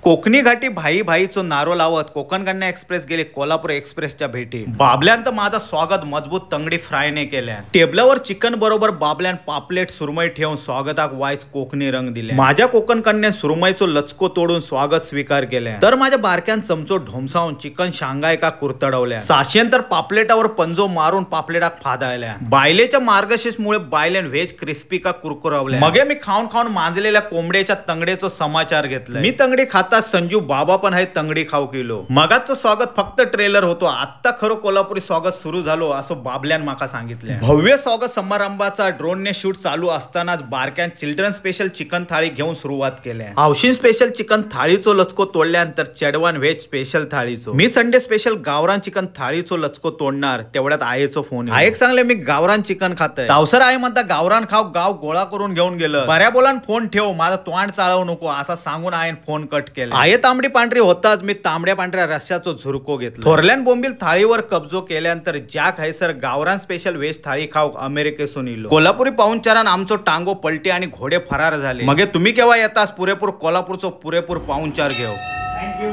कोकणी घाटी भाई भाईचो नारो लावत कोकण कन्या एक्सप्रेस गेली कोल्हापूर एक्सप्रेसच्या भेटी. बाबल्यान तर माझं स्वागत मजबूत तंगडी फ्रायने केल्या. टेबलावर चिकन बरोबर बाबल्यान पापलेट सुरमई ठेवून स्वागताक वायच कोकणी रंग दिले. माझ्या कोकण कन्या सुरमईचो लचको तोडून स्वागत स्वीकार केल्या. तर माझ्या बारक्यान चमचो ढोमसावून चिकन शांघाय का कुरतडवल्या. साशेन तर पापलेटावर पंजो मारून पापलेटाक फादायल्या. बायलेच्या मार्गशीर्षमुळे बायलेन व्हेज क्रिस्पी का कुरकुरावल्या. मगे मी खाऊन खाऊन मांजलेल्या कोंबड्याच्या तंगडेचो समाचार घेतला. मी तंगडी खाता संजू बाबा पण आहे तंगडी खाऊ किलो. मगाचं स्वागत फक्त ट्रेलर होतो, आता खरं कोल्हापुरी स्वागत सुरू झालो असं बाबल्यान माका सांगितलं. भव्य स्वागत समारंभाचा ड्रोनने शूट चालू असतानाच बारक्यान चिल्ड्रन स्पेशल चिकन थाळी घेऊन सुरुवात केल्या. हौशीन स्पेशल चिकन थाळीचो लचको तोडल्यानंतर चेडवान व्हेज स्पेशल थाळीचो. मी संडे स्पेशल गावरान चिकन थाळीचो लचको तोडणार तेवढ्यात आयेचो फोन. आयक सांगले मी गावरान चिकन खातय. तावसर आहे म्हणता गावरान खाव गाव गोळा करून घेऊन गेलं. बऱ्या बोलान फोन ठेव, माझा तोंड चाळवू नको असा सांगून आयन फोन कट केला. आये तांबडी पांढरी होताच मी तांबड्या पांढऱ्या रश्याचो झुरको घेतला. थोरल्यान बोंबील थाळीवर कब्जो केल्यानंतर ज्याक हैसर गावरान स्पेशल व्हेज थाळी खाऊ अमेरिकेसून इलो. कोल्हापुरी पाहुणचारान आमचो टांगो पलटी आणि घोडे फरार झाले. मगे तुम्ही केव्हा येतास पुरेपूर कोल्हापूरचो पुरेपूर पाहुणचार घेऊ.